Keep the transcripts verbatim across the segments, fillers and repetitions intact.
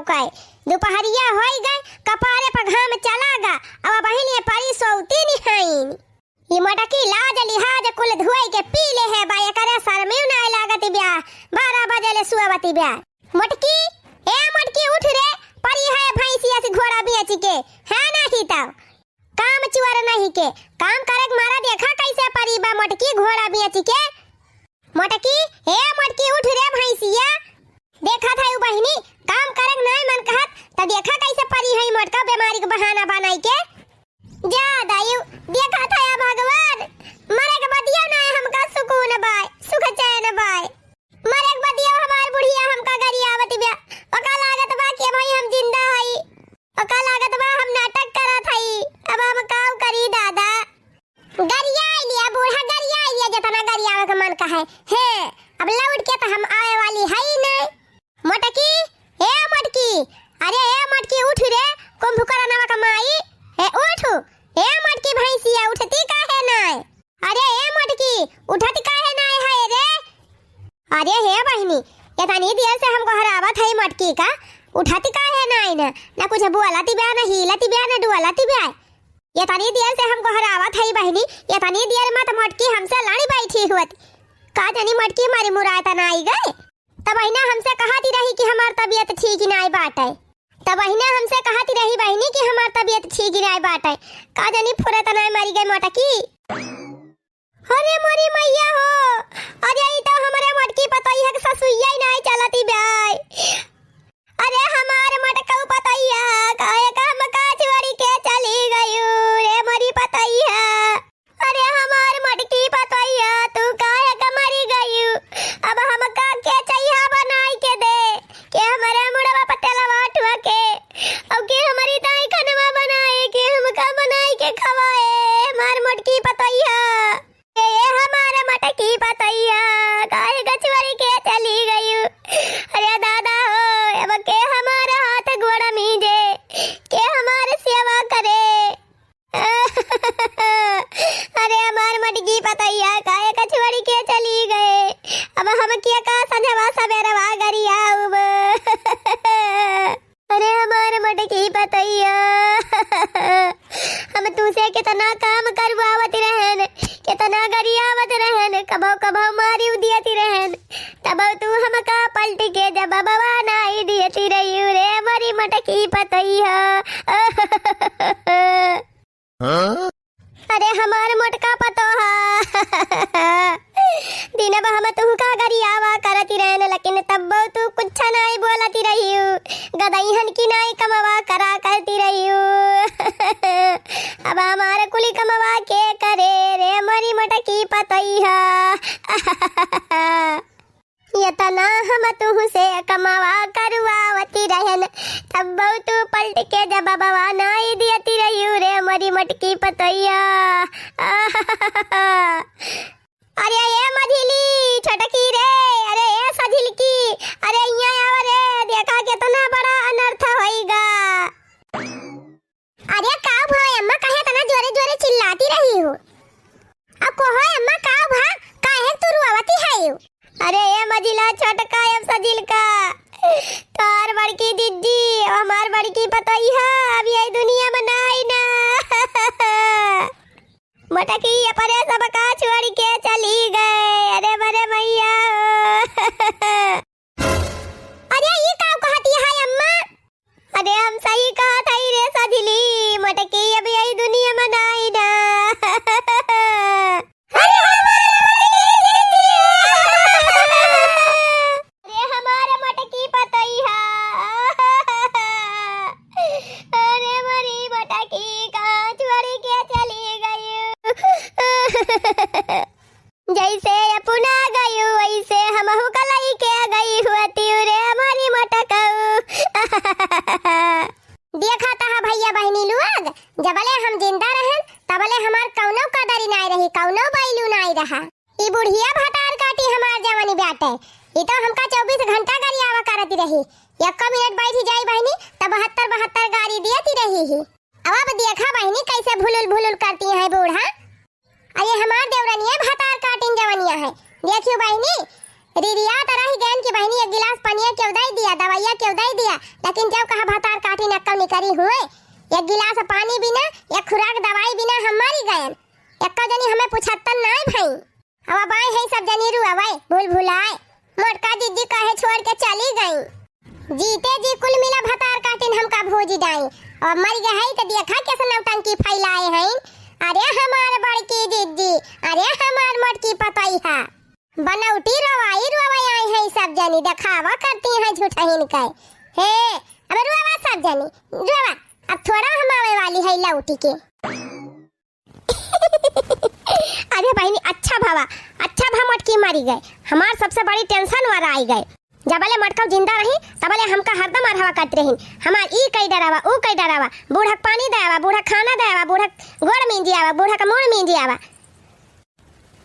कहे, दुपहरिया होई गए, कपारे पर घाम चला गा, अब बहिन ये परी सोती निहाइन। ई मोटकी लाज लिहाज कुल धोई के पी ले है बा, एकरे शर्मिउ नाय लागत ब्या, बारह बजे ले सुअवती ब्या। मोटकी, ए मोटकी उठ रे, परी है भैंसिया से घोड़ा बेच के, है नहीं तो। काम चुअर नहीं के, काम करे के मारा देखा कैसे परी बा मोटकी घोड़ा बेच के। मोटकी, ए मोटकी उठ रे भैंसिया। देखा था यू बहिनी, काम करे के नाय मन कहत, त देखा कैसे परी है मोटका बीमारी के बहाना बनाई के। जा दायु, देखा था या भगवान, मरे के बदिया ना है हमका सुकून बाय, सुख चैन बाय। मरे के बदिया हमार बुढ़िया हमका गरियावत ब्या। ओका लागत बा कि भाई हम जिंदा हई। ओका लागत बा हम नाटक करत हई। अब हम काउ करी दादा? गरियाई लिया बूढ़ा, गरियाई लिया, जितना गरियावे के मन कहे। हे, अब लौट के तो हम आवे वाली हई नहीं। मोटकी, ए मोटकी, अरे ए मोटकी उठ रे, कुंभकर्णवा का माई, ए उठ, ए मोटकी भैंसिया उठती काहे नाय? अरे ए मोटकी, उठत काहे नाय है रे? अरे हे बहिनी, एतनी देर से हम गोहरावत हई मोटकी का, उठत काहे नाय न, न कुछ बोलत ब्या, न हिलत ब्या, न डोलत ब्या। एतनी देर से हम गोहरावत हई बहिनी, एतनी देर में तो मोटकी हमसे लड़ी बैठी हुअत। का जानी मोटकी मारी मुरायता ना आई गए। तब बहिना हमसे कहती रही कि हमार तबीयत ठीक नाय बाटे। तब बहिना हमसे कहती रही बहिनी कि हमार तबीयत ठीक नाय बाटे। का जानी फुरत नाय मरी गई मोटकी। अरे मोरी मैया हो, अरे ई तो हमरे मोटकी पतोहिया के ससुइया ही नाय चलती ब्याय। अरे हमार मोटकऊ पतोहिया, काहे का हमका छोड़ी के चली गयू रे मोरी पतोहिया? अरे हमार मोटकी पतोहिया, तू काहे का मरी गयू? अब हमका के चइहा बनाई के दे, के हमरे मुड़वा पर तेलवा ठुआ के, अउ के हमरी दाई खनवा बनाए, के हमका बनाई के खवाए, हमार मोटकी पतोहिया। ए, ए हमार मोटकी पतोहिया, काहे का छोड़ी के चली गयू? अरे दादा हो, अब के हमार हाथ गोड़ मीजे, के हमार सेवा करे? अरे हमार मोटकी पतोहिया, काहे का छोड़ी के चली गए? अब हम के का संझवा सबेरवा गरियाउब? अरे हमार मोटकी पतोहिया, हम तूसे कितना काम करवावत रहन, कितना गरियावत रहन, कबो कबो मारी दियती रहन, तब तू हमका पलट के जबबवा नाई दियती रही रे मोरी मोटकी पतोहिया। हाँ? अरे हमार मोटका पतोहा, दिनवा हम तुहका गरियावा करती रहन, लेकिन तब्बो तू कुछ नाई बोलती रहियू, गदइहन की नाई कमवा करा करती रहियू। अब हमार कुली कमवा के करे रे मोरी मोटकी पतोहिया? एतना हम तुहसे कमवा करवावती रहन, तब्बो तू पलट के जबबवा नाई दियती रहियू रे मोरी मोटकी पतोहिया। अरे ए मझिली छोटकी रे, अरे ए सझिलकी, अरे इहाँ आव रे, देखा केतना बड़ा अनर्थ होइगा। अरे का भा अम्मा, काहे इतना जोरे जोरे चिल्लाती रही हो? अब कहो अम्मा का भा, काहे तू रुआवती है? अरे ए मझिला छोटका, अब सझिलका, तोहार बड़की जिज्जी, अब हमार बड़की पतोहिया, अब यही दुनिया में नाई ना। मोटकी अपने सबका छोड़ी के चली गए। अरे बड़े मैया। अरे ई का कहती है अम्मा? अरे हम सही कहत हई रे सझिली, मोटकी अब यही दुनिया में नाई ना। अरे हमार मोटकी, अरे हमार मोटकी पतोहिया, अरे मोरी मोटकी कहाँ छोड़ी के चली गई? जैसे अपना गयू, वैसे हमहू का लइके गई हुअती रे मोरी मोटकऊ। देखा तहा भइया बहिनी लोग, जबले हम जिंदा रहन, तबले हमार कउनो कदरी नाई रही, कउनो value नाई रहा। ई बुढ़िया भतार काटी हमार जवानी बाटे, ई तो हमका चउबीस घंटा गरियावा करती रही। एक्को मिनट बैठी जाई बहिनी, त बहत्तर बहत्तर गारी दियती रही ही। अब, अब देखा बहिनी, कैसे भुलुल भुलुल करती हैं बूढ़ा। अरे हमार देवरनिया भतार काटिन जवनिया है। देखियो बहिनी, रिरियात रहि गयन कि बहिनी एक गिलास पनिया केउ दइ दिया, दवइया केउ दइ दिया, लेकिन जब कहा भतार काटिन एक्कउ निकरी हुए, एक गिलास पानी बिना, एक खुराक दवाई बिना हम मरि गयन। एक्कउ जनी हमें पुछत्तन नाहीं भई। अब अबइ हई सब जनी रुअबइ, भुलभुलाए। मोटका जिज्जी कहे छोड़ि के चली गई। जीते जी कुल मिला भतार काटिन हमका भूजि डाई। अब मरि गए हई त देखा कइसे नौटंकी फइलाए हइन। अरे हमार बड़की जिज्जी, अरे हमार मोटकी पतइहा। बनौटी रोवाई रोवाई आई हई सब जनी, देखावा करती हई झूठहिन के। हे, अब रोवा सब जनी, रोवा। अब थोड़ा हम आवइ वाली हई लौटि के। अरे बहिनी, अच्छा भवा, अच्छा भा मोटकी मरि गए। हमार सबसे बड़ी tension वार आइ गए। जबले मोटकउ जिंदा रही, तबले हमका हरदम अरहवा करती रही। हमार ई कइ डरावा, ऊ कइ डरावा, बूढ़क पानी दयावा, बूढ़क खाना दयावा, बूढ़क गोड़ मींजियावा, बूढ़क मूड़ मींजियावा।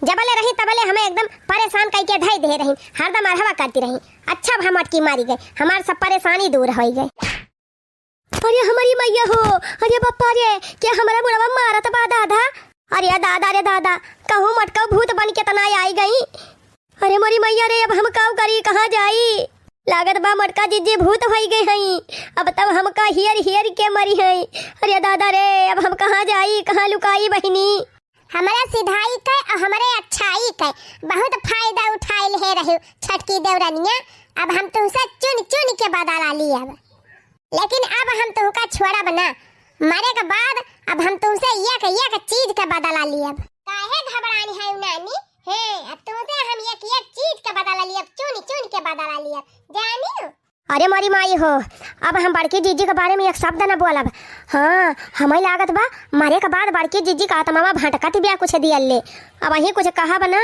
जबले रही, तबले हमें एकदम परेशान कइके धइ देहे रही, हरदम अरहवा करती रही। अच्छा भा मोटकी मरि गए, हमार सब परेशानी दूर होइ गए। अरे हमरी मइया हो, अरे बप्पा रे, के हमरा बुढ़वा मारत बा दादा। अरे दादा रे दादा, कहूँ मोटकउ भूत बनिके त नाहीं आइ गई। अरे मोरी मइया रे, अब हम काउ करी, कहाँ जाई? लागत बा मोटका जिज्जी भूत होइ गए हई। अब तब हमका हेरि हेरि के मरिहैं। अरे दादा रे, अब हम कहाँ जाई, कहाँ लुकाई बहिनी? हमरे सिधाई के अउर हमरे अच्छाई के बहुत फायदा उठाइ लेहे रह्यू छोटकी देउरनिया। अब हम तुहसे चुनि चुनि के बदला लियब, लेकिन अब हम तुहका छोड़ब ना। मरे के बाद अब हम तुहसे एक एक चीज के बदला लियब। काहे घबरानी हइउ नानी? हे, अब तुहसे हम एक एक चीज के बदला लियब, चुनि चुनि के बदला लियब, जानिउ। अरे मोरी माई हो, अब हम बड़की जिज्जी के बारे में एक शब्द न बोलब। हाँ, हमइ लागत बा, मरे के बाद बड़की जिज्जी का आत्मावा भटकत बिया कुछ दियल ले। अबहीं कुछ कहब ना,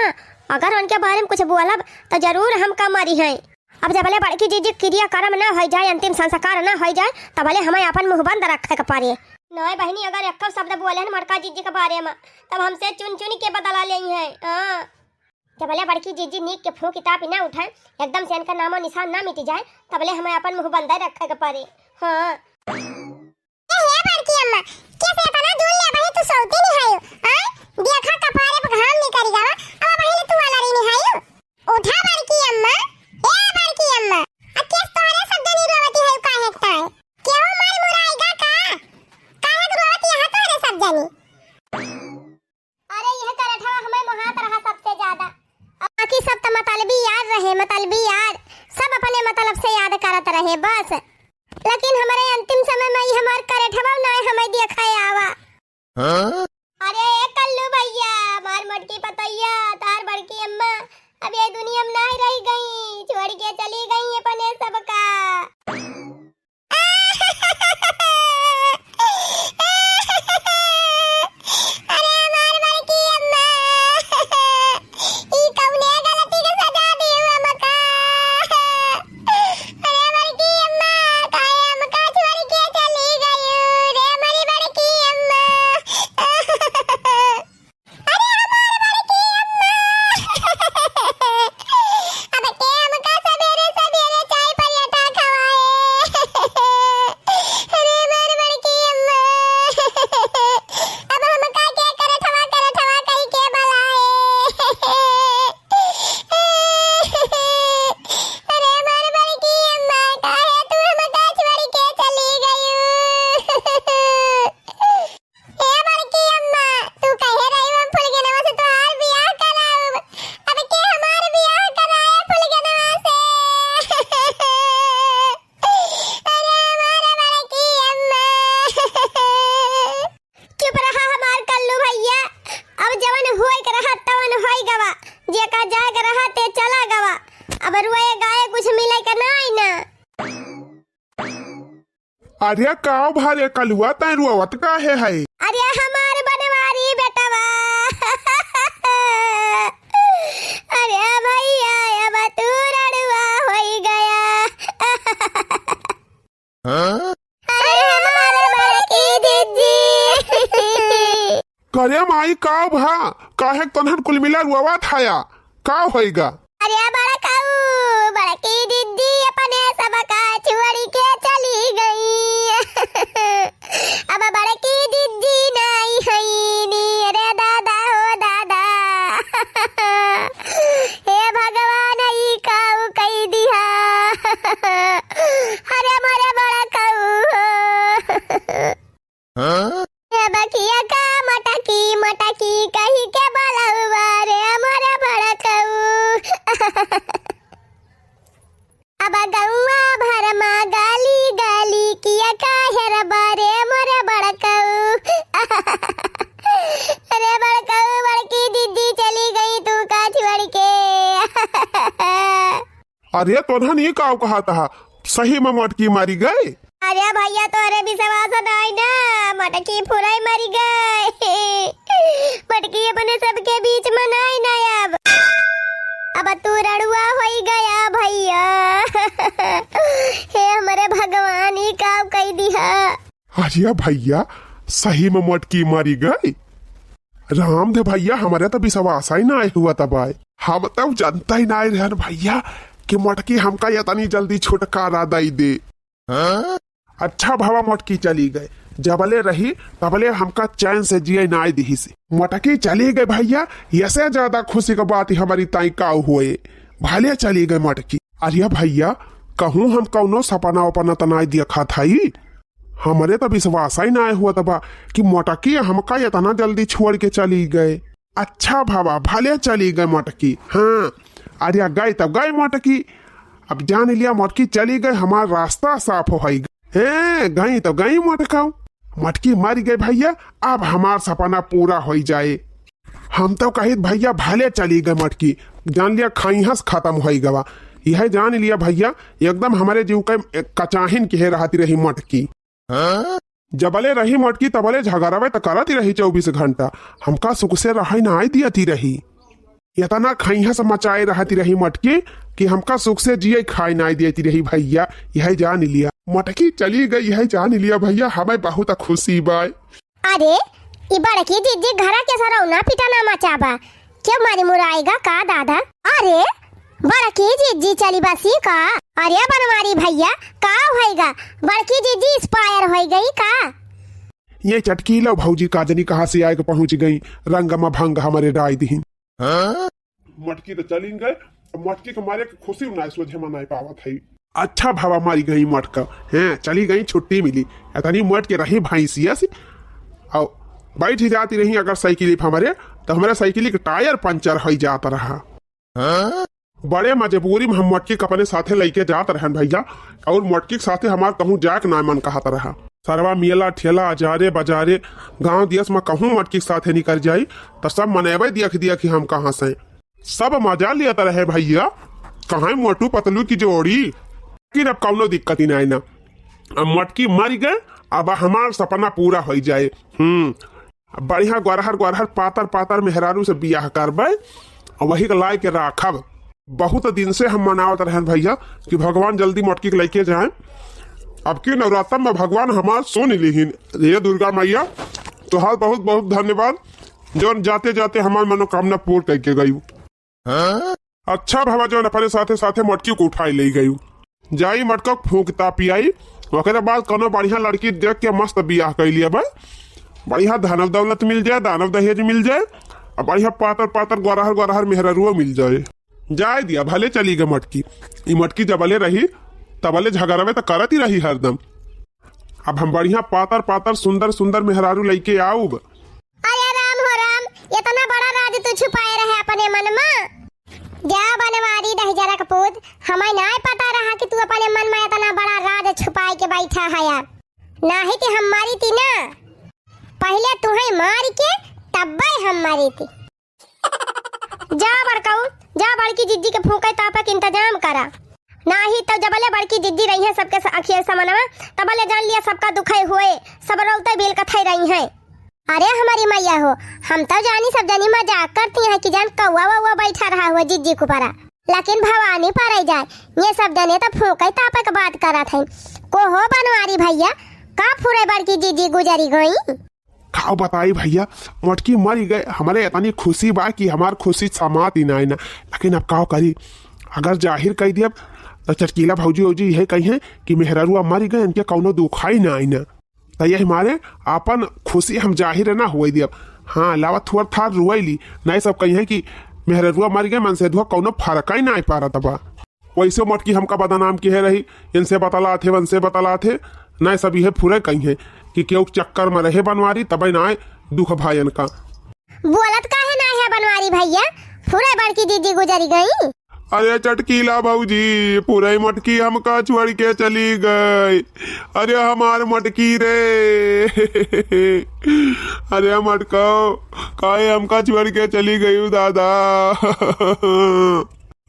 अगर उनके बारे में कुछ बोलब, त जरूर हमका मरिहैं। अब जबले बड़की जिज्जी के क्रिया करम न होइ जाए, अंतिम संस्कार न होइ जाए, तबले हमइ आपन मुँह बंद रखे के परे। नाहीं बहिनी, अगर एक्कउ शब्द बोलेन मोटका जिज्जी के बारे में, तब हमसे चुनि चुनि के बदला लेइहैं। हाँ। जबले बड़की जिज्जी नीक के फूँक तापी ना उठे, एकदम से इनका नामो निशान ना मिटि जाए, तबले हमइ आपन मुँह बंदे रखे के परे। हाँ। ए हे बड़की अम्मा, कइसे एतना दूर ले अबहीं तू सौती निहायु? आय, देखा कपारे पे घाम निकरि गवा, अब अबहीं ले तू अलरी निहायु। उठा बड़की अम्मा, ए बड़की अम्मा, आ कइसे तोहरे सब जनी रोवती है काहे के ताई? केहू मर मुराइगा का? काहे के रोवती है तोहरे सब जनी? अरे, यह करठवा हमें मोहात रहा सबसे ज्यादा। बाकी सब त मतलबी यार रहे, मतलबी यार। सब अपने मतलब से याद करत रहे, बस। लेकिन हमरे अंतिम समय में ई हमार करठवा नाय हमें देखे आवा। हाँ? अरे, ए कल्लू भइया, हमार मोटकी पतोहिया, तार बड़की अम्मा, अब ये दुनिया में नाय रहि गई, छोड़ि के चली गई अपने सबका। अरे हमार बड़की अम्मा, ई कउने गलती के सजा दिहू हमका? अरे बड़की अम्मा, काहे हमका छोड़ि के चली गइउ रे हमारी बड़की अम्मा? अरे हमार बड़की अम्मा, अब के हमका सबेरे सबेरे चाय पराठा खवाए? अरे हमार बड़की अम्मा, अब हमका के करठवा करठवा कहि के बलाए? अरे हमार बड़की अम्मा, काहे तू हमका छोड़ि के चली गइउ? ए बड़की अम्मा, तू कहे रही हम फुलगेनवा से तोहार बियाह कराउब। अब के हमार बियाह कराए फुलगेनवा से? अरे हमार बड़की अम्मा। चुप रहा हमार कल्लू भइया, अब जवन होए के रहा तवन होई गवा, जेका जाए के रहा ते चला गवा। अब रोए गाए कुछ मिले के नाई ना। अरे काव भा रे कलुआ, तैं रोवत काहे है? अरे हमार बनवारी बेटवा। अरे भइया, अब तू रड़ुआ होई गया। हाँ? अरे हमार बड़की जिज्जी। करे माई, काव भा? काहे तनहन कुल मिला रोवत हया? काव होइगा? अरे बड़काऊ, बड़की जिज्जी अपने सबका छोड़ि के चली गई। अब बड़की जिज्जी नाई हईनी, अरे दादा हो दादा। हे भगवान, ई मोटकी कही के बोलउबा रे मोरे बड़कऊ। अब गौवा भर मा गाली गाली किया काहेर बा रे मोरे बड़कऊ। अरे बड़कऊ, बड़की दीदी चली गई तू का छोड़ के। अरे तोन्हन ई काव कहत हा, सही मा मोटकी मरी गई? अरे भइया तोहरे विश्वास नाई ना, मोटकी फुरई मरी गई। मोटकी अपने सबके बीच मा नाई ना अब। अब तू रड़ुआ होई गया भइया। हे हमरे भगवान, ई काव कई दिहा। अरे भइया, सही मा मोटकी मरी गई? राम दे भइया, हमरे त विश्वास ही नाई हुआ तब आए। हम त जनता ही नाई रहन भइया कि मोटकी हमका यतनी जल्दी छुटकारा दई दे। अच्छा भवा मोटकी चली गए, जबले रही तबले हमका चैन से जिए नाई दिहिस। मोटकी चली गए भइया, यसे ज्यादा खुशी क बात हमरी ताई काउ होए। भले चली गए मोटकी। अरे भइया, कहूँ हम कौनो सपना वपना त नाई देखत हई? हमरे त विश्वास ही नाई हुआ तबा कि मोटकी हमका यतना जल्दी छोड़ के चली गए। अच्छा भवा, भले चली गए मोटकी। हाँ, अरे गई त गई मोटकी। अब जान लिया मोटकी चली गई, हमार रास्ता साफ होई गई। हैं, गई त गई मोटकऊ। मोटकी मरी गई भइया, अब हमार सपना पूरा होई जाए। हम त कहित भइया भले चली गई मोटकी, जान लिया खइहस खतम होई गवा। यह जान लिया भइया, एकदम हमरे जीव के कचाहिन किहे रहती रही मोटकी। जबले रही मोटकी तबले झगड़ावे त करती रही चउबीस घंटा, हमका सुख से रहै नाई दियती रही। यतना खइहस मचाए रहती रही मोटकी कि हमका सुख से जिए खाए नाई दियती रही भइया। यह जान लिया मोटकी चली गई, यह जान लिया भइया, हमें बहुत खुशी बाय। अरे, ई बड़की जिज्जी घरा के सरौना पिटाना मचाबा, क्यों मारी मुराएगा का दादा? अरे, बड़की जिज्जी चली बसी का? अरे बनवारी भइया, का होइगा? बड़की जिज्जी expire होई गई का? ये चटकीला भौजी का जनी कहाँ से आए के पहुँच गई, रंग मा भंग हमरे डाई दिहिन। मोटकी त चलिन गए, मोटकी के मारे के खुशी नाई सोझे मनाई पावत है। अच्छा भवा मरी गई मोटका, हैं, चली गई, छुट्टी मिली। इतनी मोट के रही भैंसिया से, और बैठ ही जाती रही अगर साइकिल पे हमरे, तो हमरे साइकिल के टायर पंचर होई जात रहा। बड़े मजबूरी में हम मोटकी के अपने साथे लइके जात रहन भइया, और मोटकी के साथे हमार कहूँ जाए के नाय मन कहत रहा। सरवा मेला ठेला, अजारे बजारे, गाँव देश में कहूँ मोटकी के साथे निकर जाई, त सब मनेबे दिया कि दिया कि हम कहाँ से। सब मजा लेत रहे भइया, कहाँ मोटू पतलू की जोड़ी। लेकिन अब कौनो दिक्कत ही नाय ना, अब मोटकी मर गए, अब हमार सपना पूरा होई जाए। हम्म, अब बढ़िया गोरहर गोरहर पातर पातर मेहरारू से बियाह करबे, और वही के लाए के राखब। बहुत दिन से हम मनावत रहन भइया कि भगवान जल्दी मोटकी के लेके जाए। अब की नवरात्र में भगवान हमार सुन लिहिन। हे दुर्गा मैया, तोहार बहुत बहुत धन्यवाद, जौन जाते जाते हमार मनोकामना पूर्ण करके गई। अच्छा भवा जौन अपने साथे साथे मोटकी को उठाई ले गई। जाई मोटका फूंक तापी आई, ओकरे बाद कोनो बढ़िया लड़की देख के मस्त बियाह कर लिया बा। बढ़िया धनव दौलत मिल जाए, दानव दहेज मिल जाए, और बढ़िया पातर पातर गोरहर गोरहर मेहररुआ मिल जाए। जाए दिया, भले चली गए मोटकी। ई मोटकी जबले रही, तबले झगड़ावे त करत ही रही हरदम। अब हम बढ़िया पातर पातर सुंदर सुंदर मेहरारू लइके आउब। अरे राम हो राम, इतना बड़ा राज तू छुपाए रहे अपने मन मा। जा बनवारी दहिजरा के पूत, हमें नाय पता रहा कि तू अपने मन मा इतना बड़ा राज छुपाए के बैठा है यार। नाही कि हम मारी थी ना, पहले तुहे मार के तब्बे हम मारी थी। जा बड़काऊ, जा बड़की जिज्जी के फूंके तापे के इंतजाम करा। नाही तो जबले बड़की जिज्जी रही है सबके स-, अखिए समनवा, तबले जान लिया सबका दुखे हुए, सब रोते बिल कथई रही है। अरे हमारी मैया हो, हम तो जानी सब जनी मजाक करती हैं कि जान कौआ वौआ बैठा रहा हुआ जिज्जी के ऊपरा, लेकिन भवानी परे जाए, ये सब जने तो फूंके तापे के बात करत हैं। को हो बनवारी भइया, का फुरे बड़की जिज्जी गुजरी गई? का बताई भइया, मोटकी मरी गए, हमरे इतनी खुशी बा कि हमार खुशी समात ही नाय ना। लेकिन अब का करी, अगर जाहिर कई दियब तो चटकीला भौजी वौजी यह कही हैं कि मेहररुआ मरी गए, इनके कौनो दुखाई नाय ना। तो यही मारे आपन खुशी हम जाहिर ना हुए दियब। हाँ, लावा थोर थार रुआई ली, नहीं सब कही हैं कि मेहररुआ मरी गए, मनसेधुआ कौनो फर्क ही नाय पारत बा। वैसे मोटकी हमका बदनाम किहे रही, इनसे बतलात है, वनसे बतलात है, नाय सब यह फुरे कही हैं कि केहू के चक्कर में रहे बनवारी, तबे नाय दुख भायन का। बोलत काहे ना है बनवारी भइया? पूरा बड़की दीदी गुजरी गई। अरे चटकीला भौजी, पूरा ही मटकी हमका छोड़ के चली गई। अरे हमार मटकी रे। अरे मटकौ, काहे हमका छोड़ के चली गई दादा?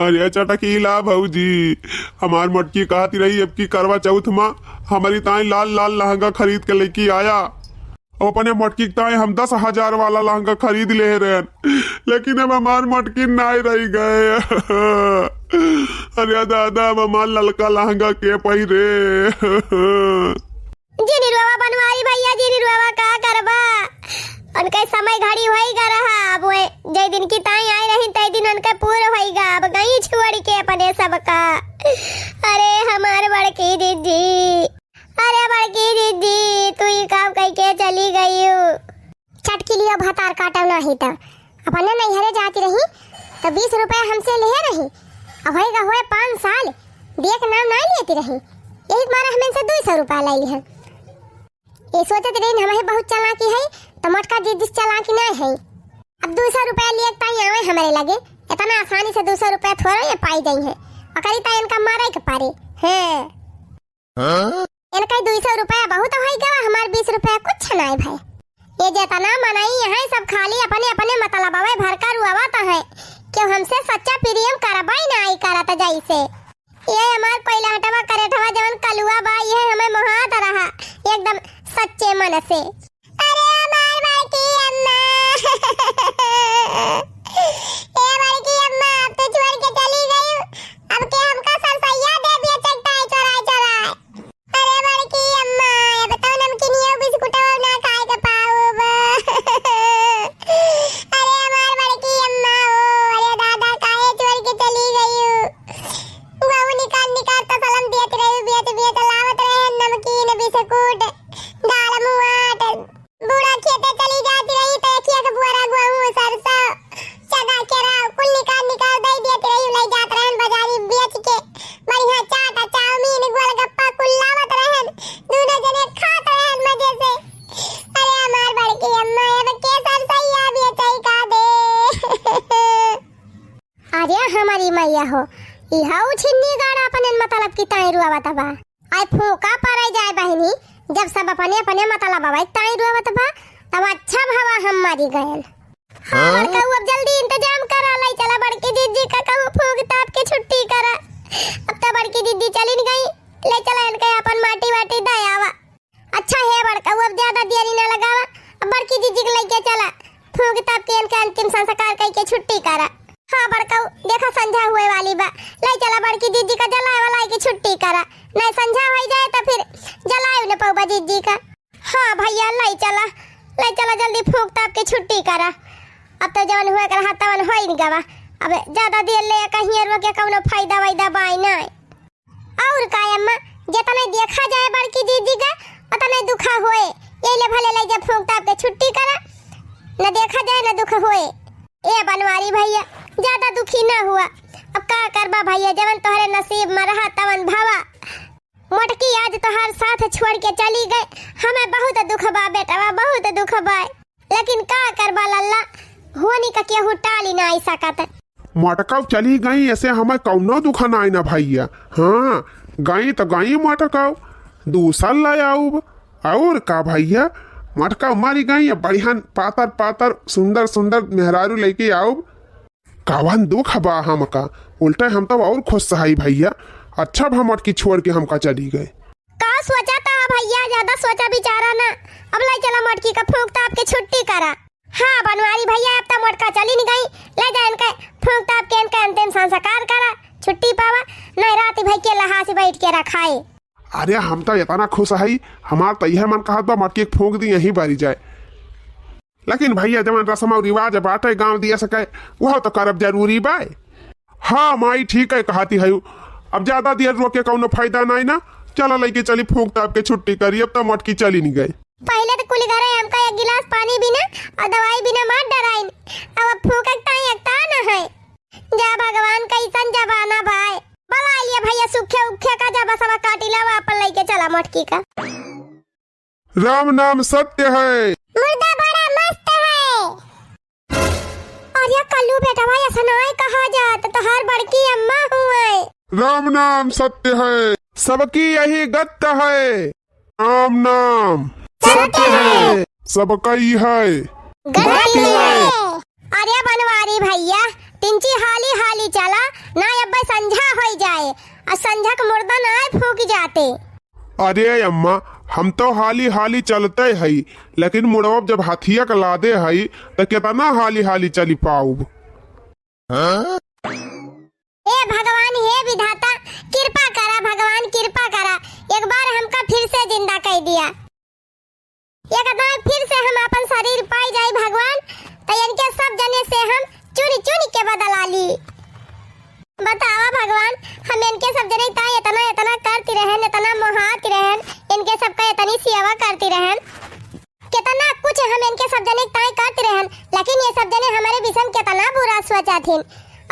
अरे चटकीला भौजी, हमार मटकी कहती रही, अब की करवा चौथ मा हमरी ताई लाल लाल लहंगा खरीद के लेके आया। अपने मटकी के ताई हम दस हजार वाला लहंगा खरीद ले रहन, लेकिन अब हमार मटकी नाई रही गए। अरे दादा, अब हमार ललका लहंगा के पहिरे? जिनी रोवा बनवारी भइया, जिनी रोवा, का करबा? उनके समय घड़ी होई गा रहा, अब वे जय दिन की ताई आई रही, तय दिन उनके पूर होई गा, अब गई छोड़ के अपने सबका। अरे हमार बड़की दीदी, अरे बड़की दीदी, तू ई काम कइके चली गई हो? चटकीलियो भतार काटव नाही त। अपने नैहरे जाती रही त बीस रुपया हमसे लिहे रही। अब होएगा होए पाँच साल, देख नाम ना लेती रही। यही मारे हम इनसे दुई सौ रुपया ले लिहे। ये सोचत रही हम ही बहुत चालाकी है, त मोटका दीदी चालाकी ना है। अब दुई सौ रुपया लिए ताई आवे हमरे लगे, इतना आसानी से दुई सौ रुपया थोड़ा ये पाई जाई है। ओकरी ताई इनका मारे के पारे। हाँ। हाँ? इनका दुई सौ रुपया बहुत होई गवा, हमार बीस रुपया कुछ नाई भाई। ये जेतना मनई है सब खाली अपने अपने मतलबवे भर का रुआवत है, क्यों हमसे सच्चा प्रेम करबई नाई करत जैसे। ये हमार पहिला हटवा करेठवा जवन कलुआ बा, ये हमें मोहात रहा एकदम सच्चे मन से। अरे हमार बड़की अम्मा, ए बड़की अम्मा, अब तो छोड़ के चली गई, अब के हमका सरसैया दे बेचक ताई चोराई चोराई। अरे बड़की अम्मा, अब तो नमकीनिया बिस्कुटवा ना खाए के पाउब। अरे हमार बड़की अम्मा हो, अरे दादा काहे छोड़ के चली गई हो? गहूँ निकाल निकाल तसलम बेच रही, बेच बेच लावत रहे नमकीन बिस्कुट, दाल मुआट। बूढ़ा खेते चली जाती रही तो एक एक बोरा गहूँ, सरसों, चना, केरा कुल निकाल निकाल दे देती रही, ले जात रहन बाजारी बेच के। बढ़िया चाट, चाउमीन, गोलगप्पा कुल लावत रहन, दोनों जने खात रहन मजे से। अरे हमार बड़की अम्मा, अब के सरसैया बेचई का दे? अरे हमारी मैया हो, इहा उ छिन्नी गाड़ा अपने मतलब की ताई रुआवत बा। आई फूका पड़े जाए बहिनी, जब सब अपने अपने मतलब बा ताई रुआवत बा, तब अच्छा भवा हम मरी गयल। हाँ, हाँ? बड़कऊ, अब जल्दी इंतजाम करा, लाई चला बड़की दीदी का कहूँ फूक ताप के छुट्टी करा। अब तो बड़की दीदी चली न गई, ले चला इनके अपन माटी वाटी दे आवा। अच्छा हे बड़कऊ, अब ज्यादा देरी ना लगावा, अब बड़की दीदी के लेके चला, फूक ताप के इनके अंतिम संस्कार कई के छुट्टी करा। हाँ बड़कऊ, देखा संझा हुए वाली बा, ले चला बड़की दीदी का जलाए वाला की छुट्टी करा, नहीं संझा हो जाए तो फिर जलाए न पौबा दीदी का। हाँ भैया, ले चला, ले चला जल्दी फूक ताप के छुट्टी करा। अब तो जवन हुए के रहा तवन होई न गवा, अब ज्यादा देर ले कहीं रुक के कौनो फायदा वायदा बाई नहीं। और का अम्मा, जितने देखा जाए बड़की दीदी का, उतने दुखा होए। यही ले भले ले जा फूंक ताप के छुट्टी करा, न देखा जाए न दुख होए। ए बनवारी भैया, ज्यादा दुखी ना हुआ। अब का करबा भैया, जवन तोहरे नसीब में रहा तवन भवा। मोटकी आज तोहार साथ छोड़ के चली गए, हमें बहुत दुख बा बेटवा, बहुत दुख बा। लेकिन का करबा लल्ला, होनी का केहू टाली ना आई सकत। मटकव चली गई, ऐसे हमें कौनो दुख नाई ना भैया। हाँ, गई तो गई मटकव, दूसर ले आउब। और का भैया, मटकव मरी गई, बढ़िया पातर पातर सुंदर सुंदर मेहरारू लेके आउब। कवन दुख बा हमका, उल्टे हम तो और खुश हई भैया। अच्छा भा मटकी छोड़ के हमका चली गए। का सोचा था भैया, ज्यादा सोचा विचारा ना, अब ले चला मटकी का फूंक ताप के छुट्टी करा। हाँ बनवारी भैया, अब तो मोटका चली न गई, ले जा इनके फूंक ताप के इनके अंतिम संस्कार करा, छुट्टी पावा, नहीं रात भई के लहासी बैठ के रखाए। अरे हम तो इतना खुश हई, हमार तो यह मन कहत बा मटकी के फूंक दी यहीं बारी जाए। लेकिन भैया जवन रस्म और रिवाज बाटे गाँव दिया सके, वह तो करब जरूरी बा। हाँ माई ठीक है कहती है, अब ज्यादा देर रोके कौनो फायदा नहीं ना, चला लेके चली फूंक ताप के छुट्टी करी, अब तो मटकी चली नहीं गए। पहिले तो कुल घरे हमका एक गिलास पानी बिना और दवाई बिना मार डराइन। अब फूकक ताई एकता न है। जा भगवान, कैसन जमाना भाई। बला लिए भैया, सुखे उखे का जा बसवा काटी लावा, अपन लेके चला मटकी का। राम नाम सत्य है। मुर्दा बड़ा मस्त है। कल्लू बेटवा, ऐसा नाय कहा जात, तोहार बड़की अम्मा हुए। राम नाम सत्य है, सबकी यही गत है। राम नाम सत्य है, सबका ही है। गलती है। अरे बनवारी भैया, तिनची हाली हाली चला, ना अब्बे संझा होई जाए, और संझा के मुर्दा ना फूक जाते। अरे अम्मा, हम तो हाली हाली चलते हई, लेकिन मुड़वा जब हथिया के लादे हई, तो कितना हाली हाली चली पाउब? ए भगवान, हे विधाता, कृपा करा भगवान, कृपा करा, एक बार हमका फिर से जिंदा कइ दिया। एक दाई फिर से हम आपन शरीर पाई जाई भगवान, त इनके सब जने से हम चुन चुन के बदला ली। बतावा भगवान, हम इनके सब जने ताई इतना, इतना करती रहन, इतना मोहाती रहन, इनके सबका इतनी सेवा करती रहन, कितना कुछ हम इनके सब जने ताई करती रहन, लेकिन ये सब जने हमारे विषय में कितना बुरा सोचा थिन।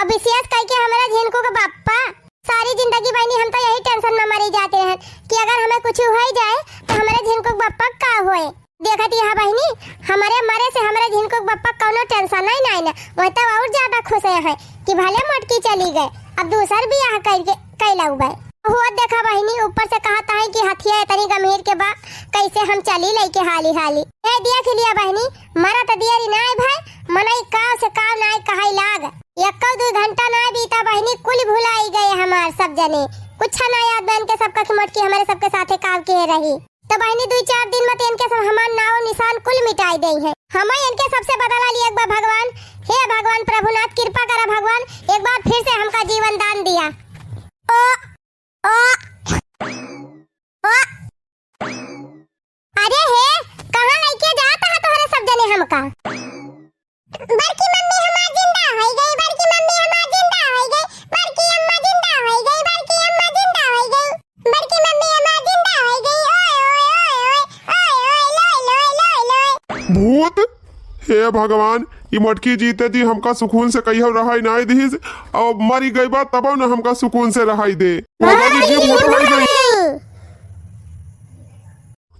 अब विशेष करके हमारे झिनकू के बापा, सारी जिंदगी बहिनी हम तो यही tension में मरी जाते रहन कि अगर हमें कुछ होइ जाए तो हमारे झिनकू के बापा का होए। देखत यह बहिनी, हमारे मरे से हमारे झिनकू के बापा कौनो tension नहीं, नहीं ना, वह तो और ज्यादा खुश है कि भले मोटकी चली गए, अब दूसर बियाह करके कैला उबे। हुआ देखा बहिनी, ऊपर से कहत है कि हथिया इतनी गंभीर के बा, कैसे हम चली लइके हाली हाली। ए देख लिया बहिनी, मरत देरी नाय भाई, मनई काव से काव नाय कहै लाग। एक्को दुई घंटा नाय बीता बहिनी, कुल भुलाई गए हमार सब जने। कुछ ना याद बा इनके सबका कि मोटकी हमारे सबके साथे काव के रही। तो बहिनी दुई चार दिन में तो इनके सब हमार नाव निशान कुल मिटाई देई है। हम इनके सबसे बदला लिए एक बार भगवान। हे भगवान प्रभुनाथ कृपा करा भगवान, एक बार फिर से हमका जीवन दान दिया। ओ ओ, ओ। अरे हे, कहाँ लइके जात है तोहरे सब जने हमका? बड़की मम्मी हमार जिंदा होइ गई, बड़की मम्मी हमार जिंदा होइ गई, बड़की अम्मा जिंदा होइ गई, बड़की अम्मा जिंदा होइ गई, बड़की मम्मी हमार जिंदा होइ गई। ओए, ओए, ओए, ओए, ओए, ओए, लोए, लोए, लोए, लोए। भूत, हे भगवान, ई मोटकी जीते जी हमका सुकून से कहियो रहै नाय दिहिस, और मरी गई बा तबो न हमका सुकून से रहै दे। भगवान जी, भूत बन गई।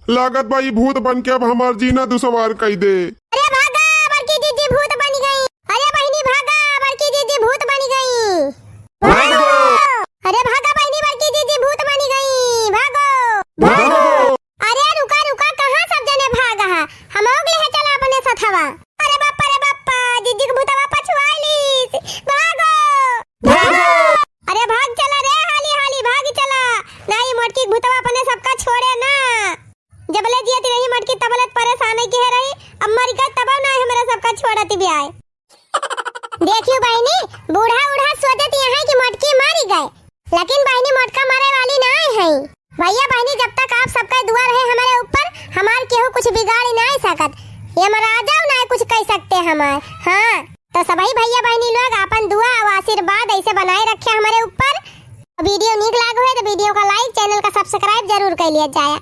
लागत बा ई भूत बन के अब हमार जीना दुसवार कई दे। अरे भागा, बड़की जीजी भूत बन गई। अरे बहिनी भागा, बड़की जीजी भूत बन गई। भागो। अरे भागा बहिनी, बड़की जीजी भूत बन गई, भागो। भागो। अरे रुका, रुका, कहाँ सब जने भाग हा? हमहू के लेहे चला अपने सथवा। अरे बाप्पा रे बाप्पा, जिज्जी के भूतवा पछुआइलिस। भागो। भागो। अरे भाग चला रे, हाली हाली भाग चला। नाहीं मोटकी के भूतवा अपने सबका छोड़े ना। जबले जियत रही मोटकी तबले परेशान किहे रही। अब मरि गए तब ना हमरा सबका छोड़त भी आए। देखियो बहिनी, बूढ़ा उढ़ा सोचत यहाँ कि मोटकी मरि गए, लेकिन बहिनी मोटका मरे वाली नाहीं है। भैया बहिनी, जब तक आप सबका दुआ रहे हमारे ऊपर, हमार केहू कुछ बिगाड़ी नाहीं सकत। यमराजा नाहीं कुछ कह सकते हमार। हाँ, तो सबही भैया बहिनी लोग आपन दुआ और आशीर्वाद ऐसे बनाए रखे हमारे ऊपर। Video नीक लाग होए तो video का like, channel का subscribe जरूर कर लिया जाए।